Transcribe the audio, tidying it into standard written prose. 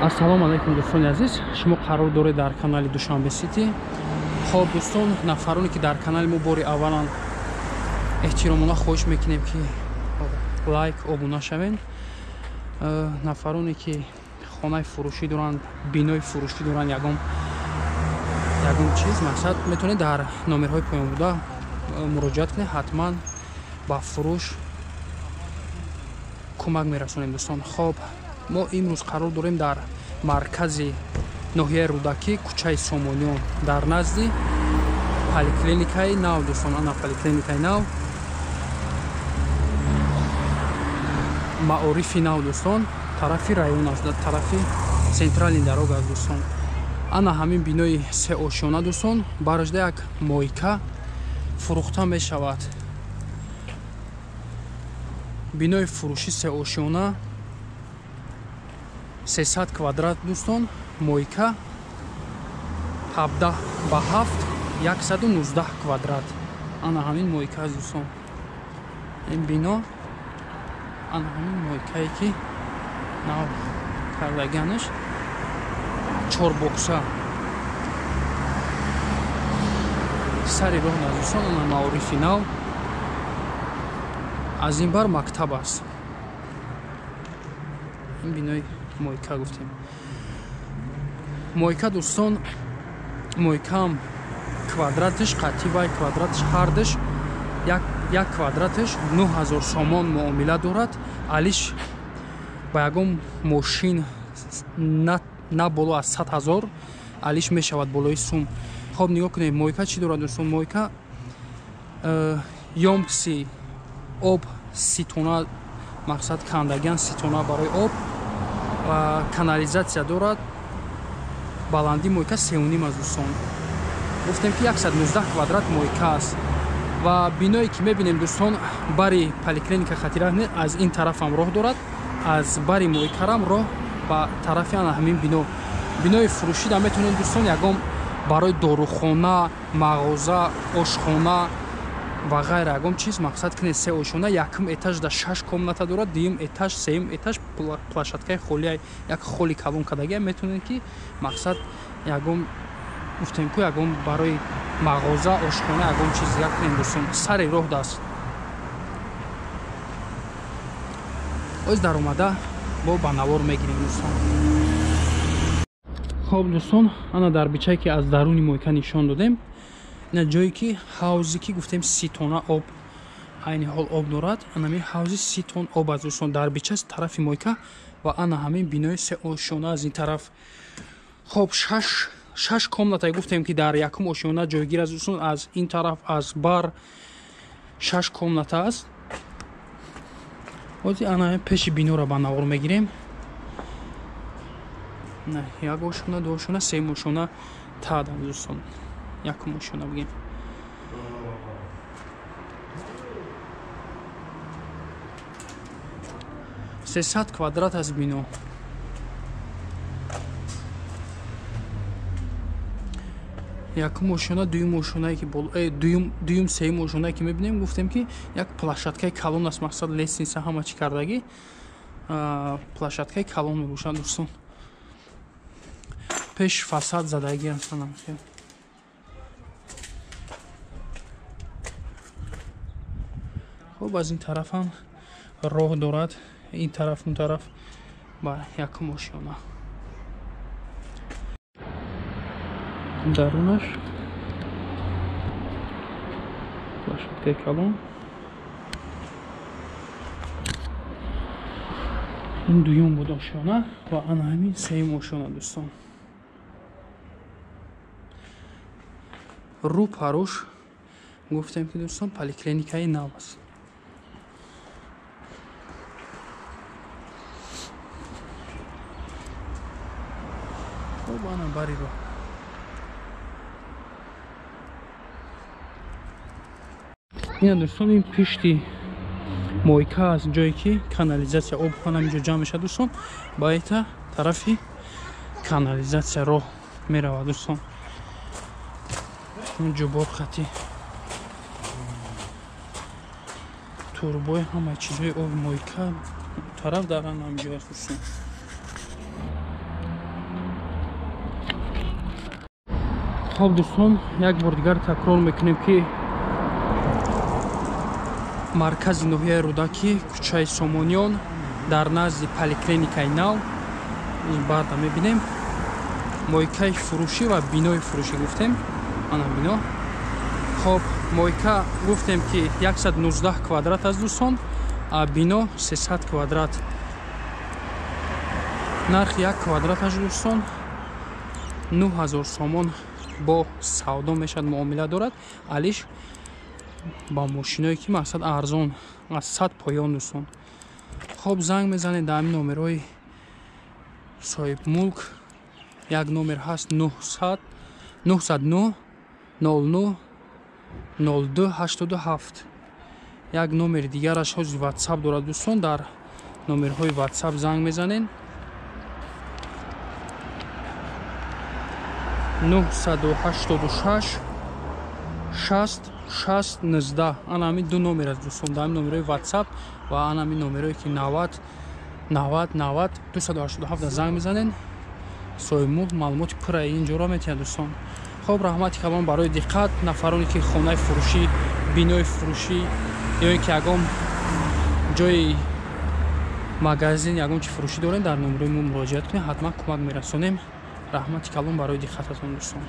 Ассалому алайкум дӯстони азиз, шумо қарор доред дар канали Душанбе Сити. Хоб дӯстон, нафароне ки дар канали мо бори аввалан, эҳтиромона хоҳиш мекунем ки лайк, обуна шавед. Нафароне ки хонаи фурӯшӣ доранд, бинои фурӯшӣ доранд, ягон чиз мақсад метавонед дар номерҳои поён буда муроҷиат кунед, ҳатман ба фурӯш кӯмак мерасонем дӯстон. Хоб, мо имрӯз қарор дорем дар маркази ноҳияи Рӯдакӣ, кӯчаи Сомониён, дар назди поликлиникаи нав дӯстон. Ана поликлиникаи нав, маорифи нав дӯстон, тарафи район аст, тарафи центральный дорога аст дӯстон. Ана ҳамин бинои сеошёна дӯстон, барожда як мойка фурӯхта мешавад. Бинои фурӯши сеошёна 300 квадрат дӯстон, мойка 17 ба 7, 119 квадрат. Ана ҳамин мойка аст дӯстон. Ин бино ана ҳамин мойкае ки нав кардаганаш чорбокса сари роҳ дӯстон. Ана маорифи нав, аз ин бар мактаб аст. Ин бинои мойка гуфтем. Мойка дӯстон, мойкаам квадратиш қативай квадратиш ҳардаш як квадратиш 9000 сомон муомила дорад. Алиш ба ягон мошин на боло аз 100 000 алиш мешавад болои сум. Хоб нигоҳ кунед, мойка чӣ дорад дӯстон? Мойка ёмкси об ситона, мақсад кандагиан ситона барои об ва канализатсия дорад. Баландии мойка 3,5 аст дӯстон. Гуфтем ки 119 квадрат мойка аст. Ва биное ки мебинем дӯстон, бари поликлиника хатира аз ин тарафам роҳ дорад, аз бари мойкарам роҳ ба тарафи ана ҳамин бино. Бинои фурӯшида метавонед дӯстон ягон барои дорухона, мағоза, ошхона ва ғайра ягон чиз мақсад кунед. Се ошхона, якум этаж да 6 комната дорад, дуюм этаж, сеюм этаж площадкаи холия, як холи калон кардагия, метавонед ки мақсад ягон гуфтем ку ягон барои мағоза, ошхона ягон чиз дигар кунед дӯстон. Сари роҳ даст. Оз даромада бо ба навор мегирем дӯстон. Хоб дӯстон, ана дар бичае ки аз даруни мойка нишон додем, ина ҷое ки ҳавзе ки гуфтем 30 тонна об айни ҳол об дорад, анами ҳавзи 30 тонн об аст дӯстон. Дар бича тарафи мойка ва ана ҳамин бинои сеошёна аз ин тараф. Хоб, шаш комнатае гуфтем ки дар якум ошёна ҷойгир аст дӯстон. Аз ин тараф аз бар 6 комната аст. Ҳозир ана пеши биноро ба навор мегирем. Як ошёна, ду ошёна, сеюм ошёна тадан дӯстон. Якум ошёна бигем. 300 квадрат аз бино. Якум ошёна, дуюм ошёнае ки дуюм, сеюм ошёнае ки мебинем, гуфтем ки як площадкаи калон аст, мақсад лестница ҳама чӣ кардагӣ, площадкаи калон мебошад дӯстон. Пеш фасад задагӣ ҳастанд. Хоб, аз ин тараф ҳам роҳ дорад, ин тараф, он тараф ба якум ошёна. Дарунаш площадкаи калон. Ин дуюм буд ошёна ва ана ҳамин сеюм ошёна дӯстон. Рӯ парӯш гуфтем ки дӯстон поликлиникаи нав аст. Хоб, ана бари роҳ. Ина дӯстон, ин пишти мойка аст, ҷое ки канализатсия об ҳаминҷо ҷамъ мешавад дӯстон. Ба ита тарафи канализатсия роҳ меравад дӯстон. Ҷубор хати турбои ҳама чизҳои оби мойка тараф дар ҳамин ҷой аст дӯстон. Хоб дӯстон, як бор дигар такрор мекунем, ки маркази ноҳияи Рӯдакӣ, кӯчаи Сомониён, дар назди поликлиникаи нав баъда мебинем мойкаи фурӯшӣ ва бинои фурӯшӣ гуфтем. Ана бино. Хоб, мойка гуфтем, ки 119 квадрат аст, дӯстон, а бино 300 квадрат. Нархи як квадраташ, дӯстон, 9000 сомон бо савдо мешавад, муомила дорад. Алиш ба мошиное ки мақсад арзон аз 100 поён, дӯстон. Хоб, занг мезанед дар ҳамин номерҳои соҳибмулк. Як номер ҳаст 900 909 09 02 87. Як номери дигараш ҳози Ватсап дорад, дӯстон, дар номерҳои Ватсап занг мезанед: 986 60 60 19. Ана ҳамин ду номер аст, дӯстон, дар ҳамин номерҳои Ватсап ва ана ҳамин номерҳое ки 90 90 90 287 занг мезанед, соҳибмулк маълумоти пурраи ин ҷоро метиҳад, дӯстон. Хоб, раҳмати калон барои диққат. Нафароне ки хонаи фурӯшӣ, бинои фурӯшӣ ё ин ки ягон ҷои магазин, ягон чи фурӯшӣ дорем, дар номерои мо муроҷиат кунед, ҳатман кӯмак мерасонем. Раҳмати калон барои диққататон, дӯстон.